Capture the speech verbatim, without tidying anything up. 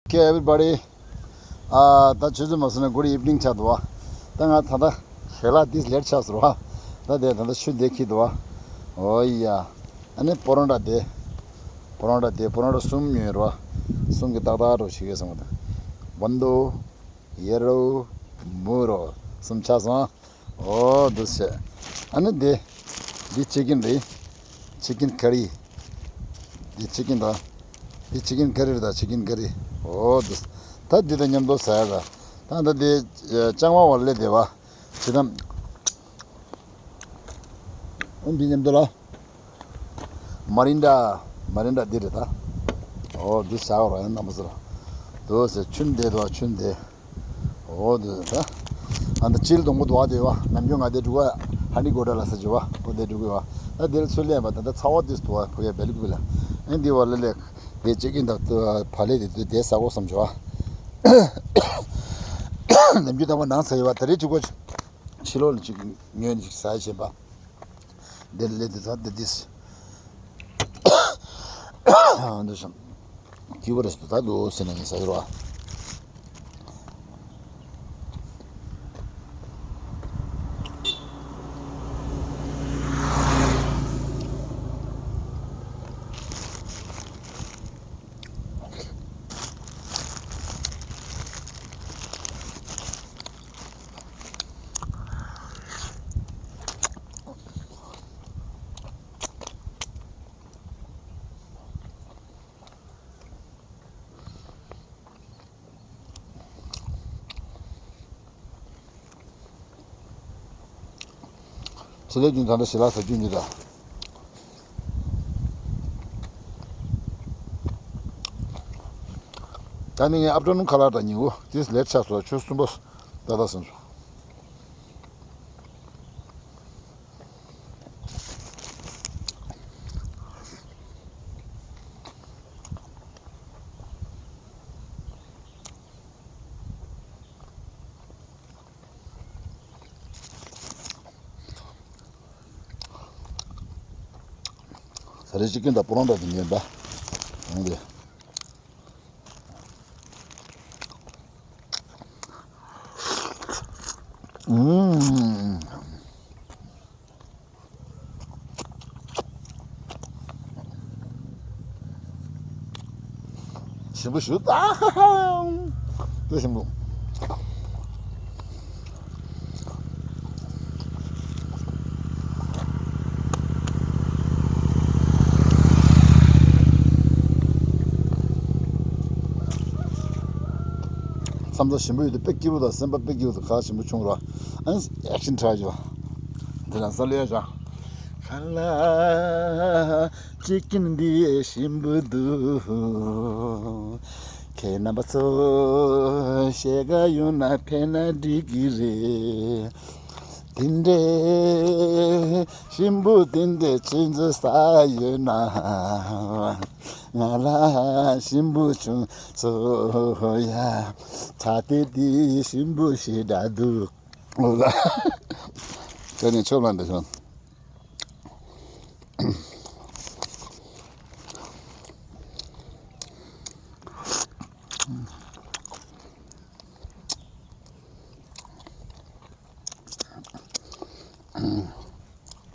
Okay, everybody. ཨ་ད་ཆུ་ཚོད་མ་སོང་ན་good evening ཆགས་འདུག་བ། ད་ང་ད་ལྟ་ཞལ་ལག་this late ཆགས་སོང་བ། ད་དེ་ད་ལྟ་ཆུ་འདི་འཁྱེར་འདུག་བ། ཨོ་ཡ། ཨ་ནི་པོ་རོ་ཊ་དེ། པོ་རོ་ཊ་དེ་པོ་རོ་ཊ་གསུམ་ཉོས་རོ། གསུམ་གྱི་ཏག་ཏག་རོ་ཞིག་ཡོད་སོང་བ། བོན་དོ། ཡེ་རོ། མུ་རོ། གསུམ་ཆགས་སོང་། ཨོ་འདུག་སེ། ཨ་ནི་འདི། འདི་ཅི་ཀིན་རེད། ཅི་ཀིན་ཀ་རི། འདི་ཅི་ཀིན་དང་། འདི་ཅི་ཀིན་ཀ་རི་རེད་ད་ཅི་ཀིན་ཀ་རི། ཨོ་འདུག་ད་འདི་དང་མཉམ་དུ་ཟ་ཡ་ད། ད་ད་འདི་ཨ་ལྕང་མ་བ་ལས་བདེ་བ། ཅི་དང་། ཨོ་འདི་མཉམ་དུ་ལ། མ་རིན་ཌ། མ་རིན་ཌ་འདི་རེད་ད། ཨོ་འདི་ཟ་བ་ར་ཡང་རྣམ་པ་ཟེར། འདུག་སེ་ཆུན་འདི་དང་ཆུན་འདི། ཨོ་དེ་ད། ཨ་ད་སྤྱིར་སྡོང་པོ་དུ་བ་དེ་བ་ནམ་རྒྱུན་ང་དེ་འགྲོ་བ་ཧ་ནི་གོ་ད་ལ་ས་ཅི་བ་ཨོ་དེ་འགྲོ་གི་བ། ད་དེར་ཚུར་ལེན་པ་ད་ད་ཚ་བ་དེ་དུ་བ་ཕ་གི་བེ་ལི་ཀུ་ལ། ཨ་འདི་བ་ལ་ལེ། དེ་ཅི་ཀིན་ད་དུ་བ་ལེ་དེ་དུ་དེ་ས་གོ་བསམ་ཅི་བ། ནམ་རྒྱུན་ད་བ་ནང་ས་ཡི་བ་ད་རེ་ཅི་གོ་ཕྱི་ལོགས་ལ་ཅིག་ཉོས་ནི་ཅིག་ཟ་བྱེད་པ། འདིར་སླེབས་དུས་ད་འདི་འདིས། འདི་བཞིན། སྐྱིད་པོ་རེད་ད་འདུག་ཟེར་ནས་ངས་ཟ་གི་རོགས། ཚེ་ལས་རྒྱུན་ད་ལྟ་ཞལ་ལག་ཟ་རྒྱུ་འདི་ད། ད་ནི་ངས་ཨབ་ཏྲ་ནུ་ཁ་ལག་དང་ཉིན་གུང་དེ་ལེཊ་ཆགས་སོང་ཆུ་གསུམ་པོ་ད་ད་ཟིན་སོང་། ས་རེ་ཅི་ཀིན་དང་པོ་རོ་ཊ་དེ་ཉོས་པ། འོང་དེ། ཨུམ། ཞིམ་པོ་ཞུ་ད། དེ་ཞིམ་པོ། མཚམས་མཚམས་ཞིམ་པོ་ཡོད་དུས་དཔེ་སྐྱིད་པོ་དང་སེམས་པ་དཔེ་སྐྱིད་པོ་དང་ཁ་ཞིམ་པོ་བྱུང་ར། ཨ་ནི་ཨེག་ཤན་ཊ་རའི་བྱས་པ། འདི་རང་ས་ལས་བྱ། ཁ་ལག་ཅི་ཀིན་འདི་ཞིམ་པོ་འདུག་ཁྱེད་རྣམ་པ་ཚོ་ཤེས་ག་ཡོང་ན་ཕེབས་ན་འགྲིག་གི་རེད། དེ་འདྲའི་ཞིམ་པོ་དེ་འདྲའི་ཁྱེད་ཚོ་ཟ་ཡོད་ན། ང་ལ་ཞིམ་པོ་བྱུང་སོང་ཡ། ད་དེ་དེ་ཞིམ་པོ་ཞེ་དྲག་འདུག་ད་ནི་ཆོབ་ལ་འདི་སོང་།